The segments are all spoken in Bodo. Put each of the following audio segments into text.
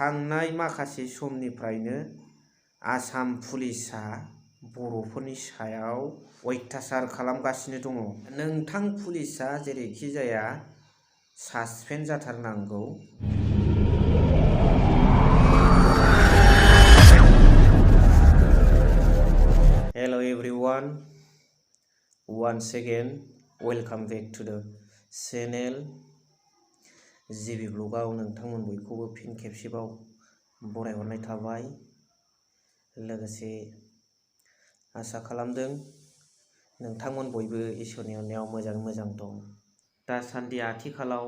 थांनाय माखासे समनिफ्रायनो आसाम पुलिसा बर'फोरनि सायाव अयथासार खालामगासिनो दङ। नोंथां पुलिसा जेरैखि जाया सासपेन्ड जाथारनांगौ। Hello everyone, once again welcome back to the channel जिबि ब्लगाव नोंथांमोन बयखौबो फिन खेबसेबाव बरायहरनाय थाबाय। लोगोसे आसा खालामदों नोंथांमोन बयबो इसोरनि अननायाव मोजां दं। दासान्दि आथिखालाव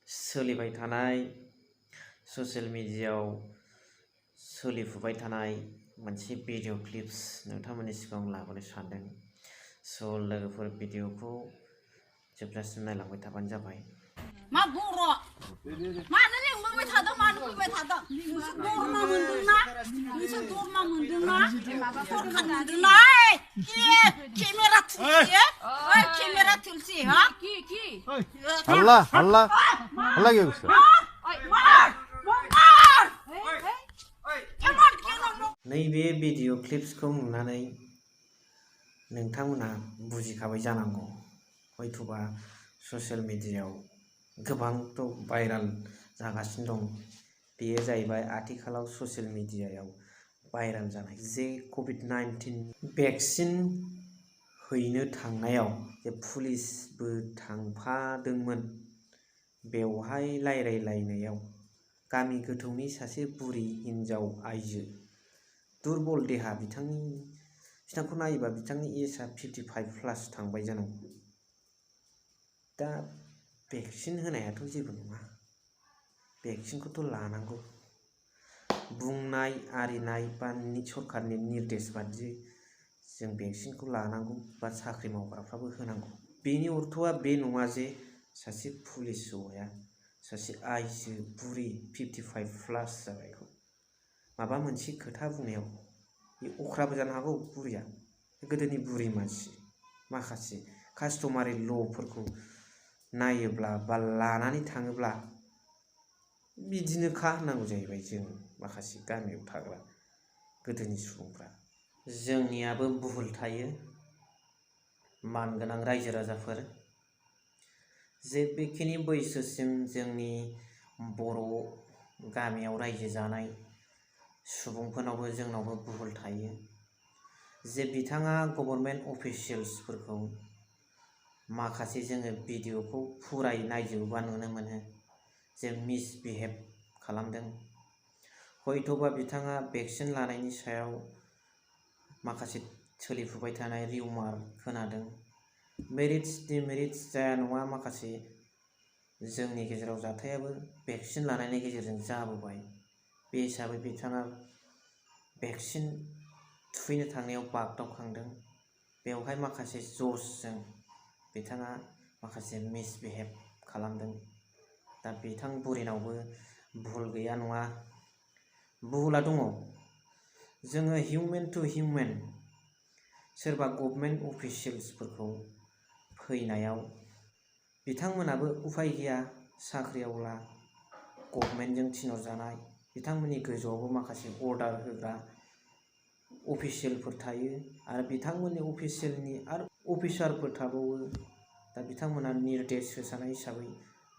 सोलिबाय थानाय ससियेल मिडियायाव सोलिफुबाय थानाय मोनसे भिडिअ क्लिप्स नोंथांमोननि सिगाङाव लाबोनो सानदों। स' लोगोफोर भिडिअखौ जोबजासिम नायलांबाय थाबानो जाबाय। मा बर' मानो लेंबाय थादों मानो फैबाय थादों नोंसोर दरमा मोनदोंना केमेरा तुलसी हा Allah কি করছে? नैबे भिडिअ क्लिप्सखौ नुनानै नोंथांमोना बुजिखाबाय जानांगौ। हयथ'बा ससियेल मिडियायाव गोबांथ' भाइराल जागासिनो दं। बेयो जाहैबाय आथिखालाव ससियेल मिडियायाव भाइराल जानाय जे कभिड-19 भेक्सिन हैनो थांनायाव जे पुलिसबो थांफादोंमोन। बेवहाय रायलायलायनायाव गामि गोथौनि सासे बुरि हिन्जाव आइजो दुरबल देहा बिथांखौ नायोबा बिथांनि एजआ 55+ थांबाय जानांगौ। दा भेक्सिन होनायाथ' जेबो नङा, भेक्सिनखौथ' लानांगौ। बुंनाय आरिनाय बा सरकारनि निर्देश बादियै जों भेक्सिनखौ लानांगौ बा साख्रि मावग्राफ्राबो होनांगौ। बेनि अर्थ'आ बे नङा जे सासे पुलिस हौवाया सासे आइजो बुरि 55+ जाबायखौ माबा मोनसे खोथा बुंनायाव बे अख्राबो जानो हागौ। बुरिया गोदोनि बुरि मानसि, माखासे कास्टमारि ल'फोरखौ नायोब्ला बा लानानै थाङोब्ला बिदिनोखा होननांगौ जाहैबाय। जों माखासे गामियाव थाग्रा गोदोनि सुबुंफ्रा जोंनियाबो भुल थायो। मानगोनां रायजो राजाफोर जे बेखिनि बैसोसिम जोंनि बर' गामियाव रायजो जानाय सुबुंफोरनावबो जोंनावबो भुल थायो। जे बिथाङा गभर्नमेन्ट अफिसियेल्सफोरखौ माखासे जोङो भिडिअखौ फुरायै नायजोबोबा नुनो मोनो जे मिसबिहेभ खालामदों। हयथ'बा बिथाङा भेक्सिन लानायनि सायाव माखासे सोलिफुबाय थानाय रिउमार खोनादों। मेरिट्स डिमेरिट्स जाया नङा, माखासे जोंनि गेजेराव जाथायाबो भेक्सिन लानायनि गेजेरजों जाबोबाय। बे हिसाबै बिथाङा भेक्सिन थुहैनो थांनायाव बागदावखांदों। बेवहाय माखासे जसजों बिथाङा माखासे मिसबिहेभ खालामदों। दा बिथां बुरिनावबो भुल गैया नङा, भुला दङ। जोङो हिउमेन टु हिउमेन सोरबा गभर्नमेन्ट अफिसियेल्सफोरखौ फैनायाव बिथांमोनाबो उफाय गैया, साख्रिआवला गभर्नमेन्टजों थिनहरजानाय। बिथांमोननि गोजौआवबो माखासे अर्डार होग्रा अफिसियेलफोर थायो आरो बिथांमोननि अफिसियेलनि आरो अफिसारफोर थाबावो। दा बिथांमोना निर्देश होजानाय हिसाबै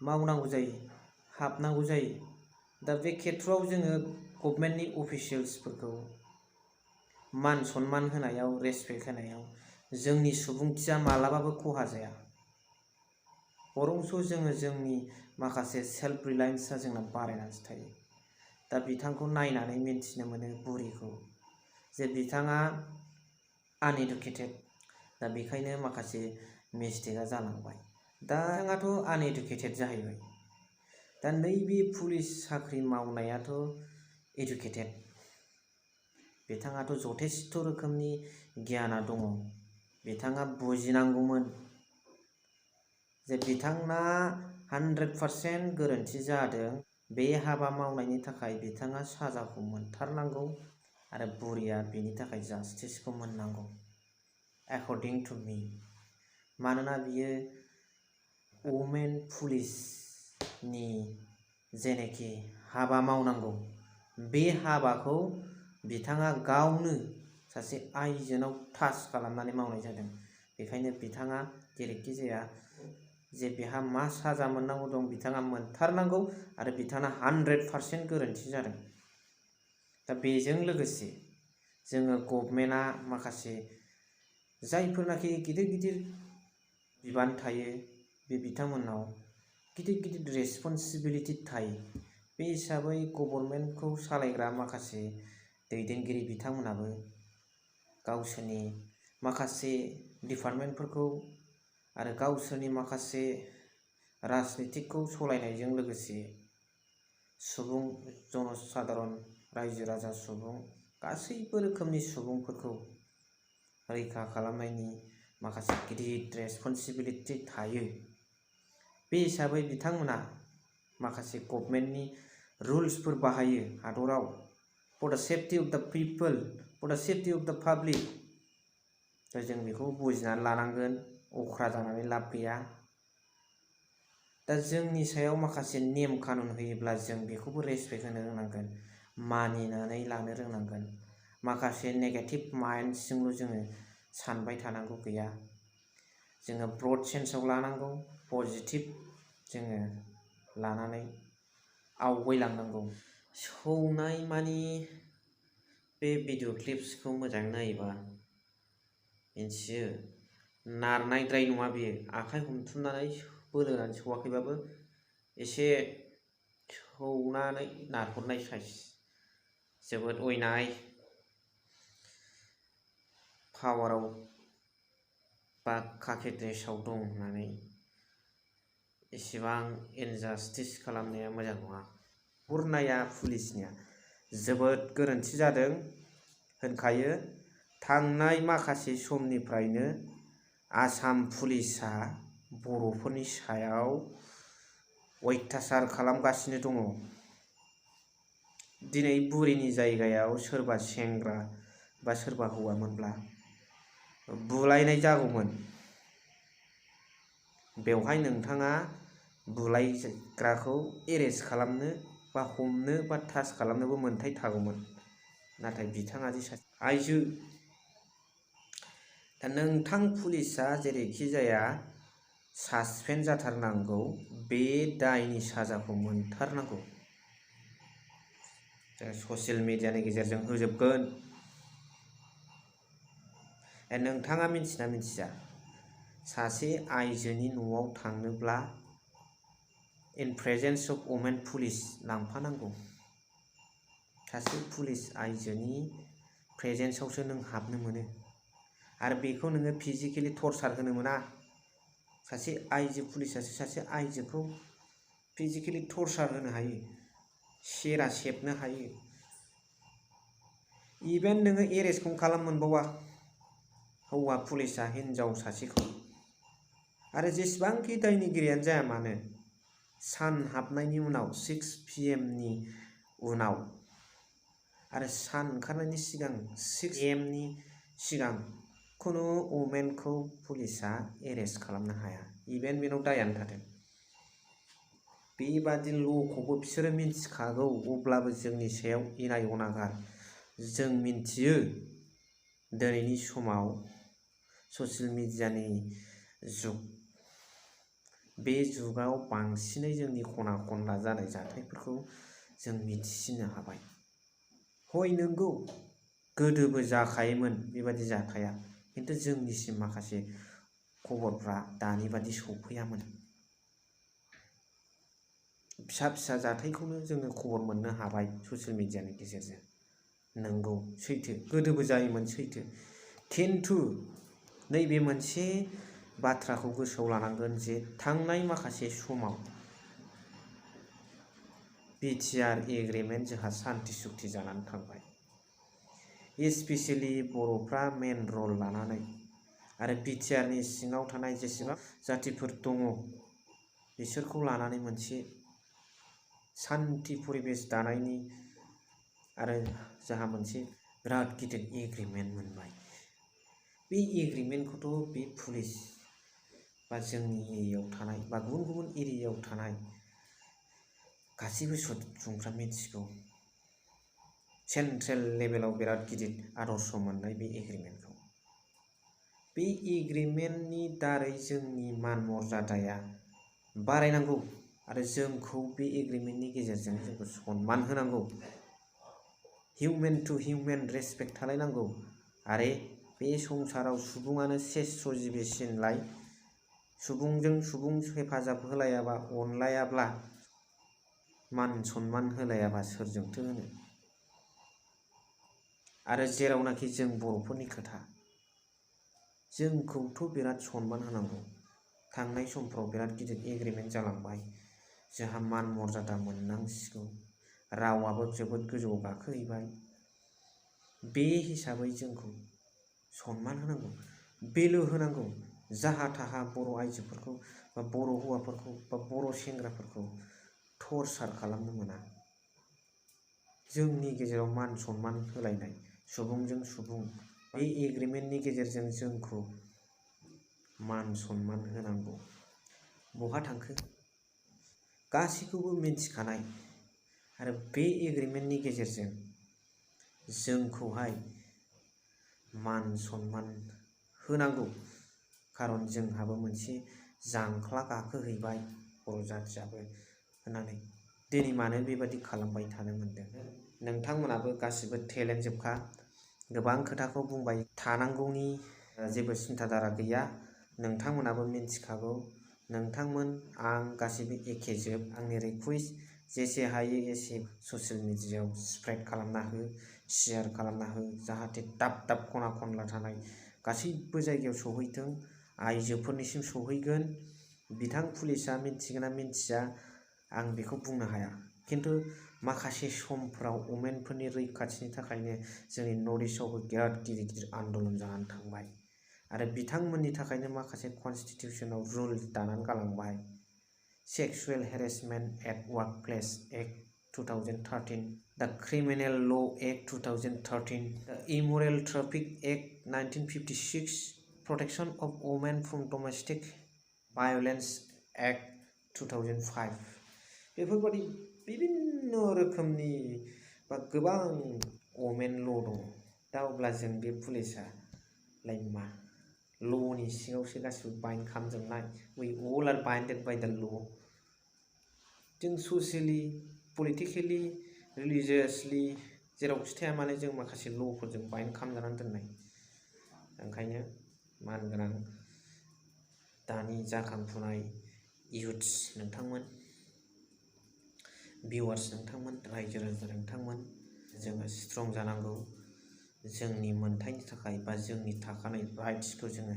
मावनांगौ जायो, हाबनांगौ जायो। दा बे खेथ्रआव जोङो गभर्नमेन्टनि अफिसियेल्सफोरखौ मान सनमान होनायाव, रेसपेक्ट होनायाव जोंनि सुबुंथिया मालाबाबो खहा जाया। बरंस' जोङो जोंनि माखासे सेल्फ रिलायेन्सआ जोंना बारायनानैसो थायो। दा बिथांखौ नायनानै मिन्थिनो मोनो बुरिखौ जे बिथाङा आनइडुकेटेड। दा बेखायनो माखासे मिस्टेकआ जालांबाय। दा बिथाङाथ' आनइडुकेटेड जाहैबाय। दा नैबे पुलिस साख्रि मावनायाथ' इडुकेटेड। बिथाङाथ' जथेस्थ' रोखोमनि गियाना दङ। बिथाङा बुजिनांगौमोन जे बिथांना 100% गोरोन्थि जादों। बे हाबा मावनायनि थाखाय बिथाङा साजाखौ मोनथारनांगौ आरो बुरिया बेनि थाखाय जास्टिसखौ मोननांगौ एकर्डिं टु मी। मानोना बियो वुमेन पुलिसनि जेनाखि हाबा मावनांगौ बे हाबाखौ बिथाङा गावनो सासे आइजोनाव टाच खालामनानै मावनाय जादों। बेखायनो बिथाङा जेरैखि जाया जे बेहा मा साजा मोननांगौ दं बिथाङा मोनथारनांगौ आरो बिथाङा 100% गोरोन्थि जादों। दा बेजों लोगोसे जोङो गभर्नमेन्टआ माखासे जायफोरनाखि गिदिर गिदिर बिबान थायो बे बिथांमोननाव गिदिर गिदिर रेसपन्सिबिलिटि थायो। बे हिसाबै गभर्नमेन्टखौ सालायग्रा माखासे दैदेनगिरि बिथांमोनाबो गावसोरनि माखासे डिपार्टमेन्टफोरखौ आरो गावसोरनि माखासे राजनितिकखौ सालायनायजों लोगोसे सुबुं जनसाधारन रायजो राजा सुबुं गासैबो रोखोमनि सुबुंफोरखौ रैखा खालामनायनि माखासे गिदिर रेसपन्सिबिलिटि थायो। बे हिसाबै बिथांमोना माखासे गभर्नमेन्टनि रुल्सफोर बाहायो हादराव for the safety of the people for the safety of द पाब्लिक। दा जों बेखौ बुजिनानै लानांगोन, अख्रा जानानै लाब गैया। दा जोंनि सायाव माखासे नेम कानुन होयोब्ला जों बेखौबो रेसपेक्ट होनो रोंनांगोन, मानिनानै लानो रोंनांगोन। माखासे नेगेटिभ माइन्डजोंल' जोङो सानबाय थानांगौ गैया। जोङो ब्रड सेन्सआव लानांगौ, पजिटिभ जोङो लानानै आवगायलांनांगौ। सौनाय मानि बे भिडिअ क्लिप्सखौ मोजाङै नायोबा मिन्थियो नारनायद्राय नङा बेयो। आखाइ हमथुमनानै बोलोनानै सौवाखैबाबो एसे सौनानै नारहरनाय साइस। जोबोद अयनाय पावाराव बा काकेड्रेसाव दं होननानै एसेबां इनजास्टिस खालामनाया मोजां नङा। हुरनाया पुलिसनिया जोबोद गोरोन्थि जादों होनखायो। थांनाय माखासे समनिफ्रायनो आसाम पुलिसआ बर'फोरनि सायाव अयथासार खालामगासिनो दङ। दिनै बुरिनि जायगायाव सोरबा सेंग्रा बा सोरबा हौवामोनब्ला बुलायनाय जागौमोन। बेवहाय नोंथाङा बुलायग्राखौ एरेस्ट खालामनो बा हमनो बा टाच खालामनोबो मोन्थाय थागौमोन। नाथाय बिथाङा जे सासे आइजो, दा नोंथां पुलिसआ जेरैखि जाया सासपेन्ड जाथारनांगौ, बे दायनि साजाखौ मोनथारनांगौ। जों ससियेल मिडियानि गेजेरजों होजोबगोन। नोंथाङा मिन्थिना मिन्थिया सासे आइजोनि न'आव थांनोब्ला इन प्रेजेन्स अफ वमेन पुलिस लांफानांगौ। सासे पुलिस आइजोनि प्रेजेन्सआवसो नों हाबनो मोनो आरो बेखौ नोङो फिजिकेलि टर्चार होनो मोना। सासे आइजो पुलिसासो सासे आइजोखौ फिजिकेलि टर्चार होनो हायो, सेरा सेबनो हायो। इभेन नोङो एरेस्टखौनो खालाम मोनबावा हौवा पुलिसआ हिनजाव सासेखौ। आरो जेसेबांखि दायनिगिरियानो जाया मानो सान हाबनायनि उनाव 6 PM नि उनाव आरो सान ओंखारनायनि सिगां 6 AM नि सिगां खुनु वमेनखौ पुलिसआ एरेस्ट खालामनो हाया। इभेन बेनाव दायानो थाथों। बेबादि ल'खौबो बिसोरो मिन्थिखागौ, अब्लाबो जोंनि सायाव इनाय अनागार। जों मिन्थियो दिनैनि समाव ससियेल मिडियानि जुग। बे जुगाव बांसिनै जोंनि खना खनला जानाय जाथायफोरखौ जों मिथिसिननो हाबाय। हय नंगौ गोदोबो जाखायोमोन बेबादि जाथाया, खिन्थु जोंनिसिम माखासे खबरफ्रा दानि बादि सौफैयामोन। फिसा फिसा जाथायखौनो जोङो खबर मोननो हाबाय ससियेल मिडियानि गेजेरजों। नंगौ सैथो, गोदोबो जायोमोन सैथो। खिन्थु नैबे मोनसे बाथ्राखौ गोसोआव लानांगोन जे थांनाय माखासे समाव बिटिआर एग्रिमेन्ट जोंहा सान्थि सुक्ति जानानै थांबाय। स्पेसियेलि बर'फ्रा मेन रल लानानै आरो बिटिआरनि सिङाव थानाय जेसेबां जातिफोर दङ बिसोरखौ लानानै मोनसे सान्थि परिबेस दानायनि आरो जोंहा मोनसे बिराद गिदिर एग्रिमेन्ट मोनबाय। बे एग्रिमेन्टखौथ' बे पुलिस बा जोंनि एरियायाव थानाय बा गुबुन गुबुन एरियायाव थानाय गासैबो सुबुंफ्रा मिथिगौ सेन्ट्रेल लेभेलाव बिराद गिदिर आदर्श मोननाय बे एग्रिमेन्टखौ। बे एग्रिमेन्टनि दारै जोंनि मान मर्यादाया बारायनांगौ आरो जोंखौ बे एग्रिमेन्टनि गेजेरजों जोंखौ सनमान होनांगौ। हिउमेन टु हिउमेन रेसपेक्ट थालायनांगौ। आरो बे संसाराव सुबुङानो श्रेष्ठ जिबिसिनलाय सुबुंजों सुबुं हेफाजाब होलायाबा अनलायाब्ला मान सनमान होलायाबा सोरजोंथो होनो। आरो जेरावनाखि जों बर'फोरनि खोथा जोंखौथ' बिराद सनमान होनांगौ। थांनाय समफ्राव बिराद गिदिर एग्रिमेन्ट जालांबाय जोंहा मान मर्यादा मोननांसिगौ रावाबो जोबोद गोजौआव गाखोहैबाय। बे हिसाबै जोंखौ सनमान होनांगौ भेलु होनांगौ। जाहा थाहा बर' आइजोफोरखौ बा बर' हौवाफोरखौ बा बर' सेंग्राफोरखौ टर्चार खालामनो मोना। जोंनि गेजेराव मान सनमान होलायनाय सुबुंजों सुबुं बे एग्रिमेन्टनि गेजेरजों जोंखौ मान सनमान होनांगौ। बहा थांखो गासैखौबो मिन्थिखानाय आरो बे एग्रिमेन्टनि गेजेरजों जोंखौहाय मान सनमान होनांगौ। खारन जोंहाबो मोनसे जांख्ला गाखोहैबाय बर' जाथियाबो होननानै दिनै मानो बेबादि खालामबाय थानो मोनदों। नोंथांमोनाबो गासिबो टेलेन्ट जोबखा गोबां खोथाखौ बुंबाय थानांगौनि जेबो सिन्थाधारा गैया। नोंथांमोनाबो मिन्थिखागौ नोंथांमोन आं गासिबो एखे जोब। आंनि रिकुवेस्ट जेसे हायो एसे ससियेल मिडियायाव स्प्रेड खालामना हो शेयार खालामना हो जाहाथे दाब दाब खना खनला थानाय गासैबो जायगायाव सहैथों आइजोफोरनिसिम सहैगोन। बिथां पुलिसा मिन्थिगोन ना मिन्थिया आं बेखौ बुंनो हाया खिन्थु माखासे समफ्राव वमेनफोरनि रैखाथिनि थाखायनो जोंनि नर्थ इस्टआवबो बिराद गिदिर गिदिर आन्दलन जानानै थांबाय आरो बिथांमोननि थाखायनो माखासे कनस्टिटिउसनाव रुल दानानै गालांबाय। Sexual harassment at work place act 2013, the criminal law act 2013, the immoral traffic act 1956, protection of women from domestic violence act 2005। बेफोरबादि बिभिन्न रोखोमनि बा गोबां वमेन ल दं। दा अब्ला जों बे पुलिसालाय मा ल'नि सिङावसो गासिबो bind खालामजोबनाय। We all R बाइन्डेड by the law'. जों ससियेलि पलिटिकेलि रिलिजियासलि जेरावखि थाया मानो जों माखासे ल'फोरजों बाइन्ड खालामजानानै दोननाय। ओंखायनो मानगोनां दानि जाखांफुनाय इयुथ्स नोंथांमोन भिउवार्स नोंथांमोन रायजो राजा नोंथांमोन जोङो स्ट्रं जानांगौ। जोंनि मोन्थायनि थाखाय बा जोंनि थाखानाय राइट्सखौ जोङो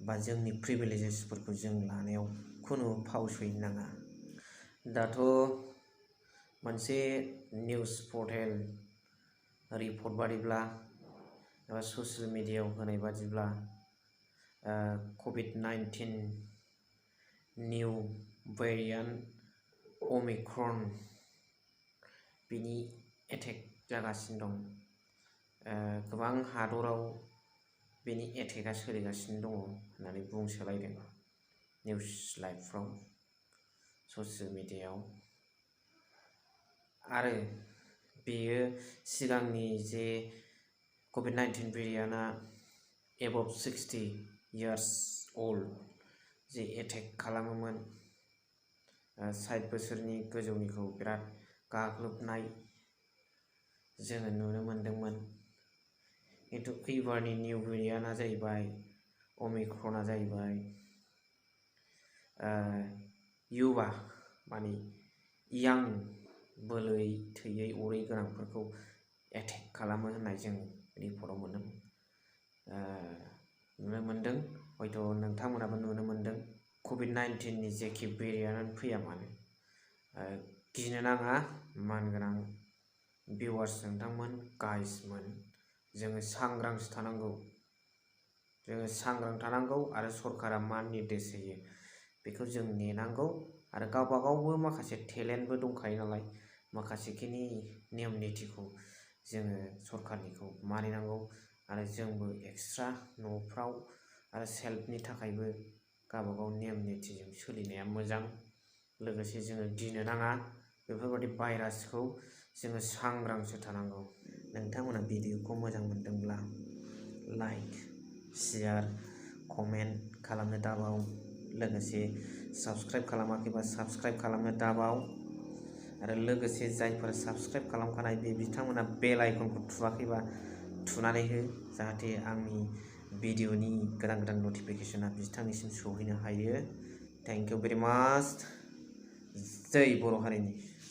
बा जोंनि प्रिभिलेजेसफोरखौ जों लानायाव खुनु फावसयनो नाङा। दाथ' मोनसे निउस पर्टेल रिपर्ट बादिब्ला एबा ससियेल मिडियायाव होनाय बादिब्ला COVID-19 निउ भेरिएन्ट अमिक्रन बिनि एटेक जागासिनो दं। गोबां हादराव बेनि एटेकआ सोलिगासिनो दङ होननानै बुंसोलायदों निउस लाइभफ्राव ससियेल मिडियायाव। आरो बेयो सिगांनि जे COVID-19 भेरिएन्टआ एबभ 60 इयार्स अल्ड जे एटेक खालामोमोन 60 बोसोरनि गोजौनिखौ बिराद गाग्लोबनाय जोङो नुनो मोन्दोंमोन। खिन्थु एबारनि निउ भेरिएन्टआ जाहैबाय अमिक्रनआ जाहैबाय युवा माने यां बोलोै थैयै अरै गोनांफोरखौ एटेक खालामो होननाय जों रिपर्टआव नुनो मोन्दों। हयथ' नोंथांमोनाबो नुनो मोन्दों। COVID-19नि जेखि भेरिएन्टआनो फैया मानो गिनो नाङा मानगोनां भिउवार्स नोंथांमोन गाइसमोन जोङो सांग्रांसो थानांगौ। जोङो सांग्रां थानांगौ आरो सरकारा मा निर्देश होयो बेखौ जों नेनांगौ। आरो गावबा गावबो माखासे टेलेन्टबो दंखायो नालाय माखासेखिनि नियम नितिखौ जोङो सरकारनिखौ मानिनांगौ। आरो जोंबो एक्सट्रा न'फ्राव आरो सेल्फनि थाखायबो गावबा गाव नियम नितिजों सोलिनाया मोजां। लोगोसे जोङो गिनो नाङा। बेफोरबायदि भाइरासखौ जोङो सांग्रांसो थानांगौ। नोंथांमोना भिडिअखौ मोजां मोनदोंब्ला लाइक, शेयार, कमेन्ट खालामनो दाबाव। लोगोसे साबस्क्राइब खालामाखैबा साबस्क्राइब खालामनो दाबाव। आरो लोगोसे जायफोर साबस्क्राइब खालामखानाय बिथांमोना बेल आइकनखौ थुवाखैबा थुनानै हो, जाहाथे आंनि भिडिअनि गोदान नटिफिकेसना बिथांनिसिम सौहैनो हायो। थेंक इउ भेरि माच। जै बर' हारिनि।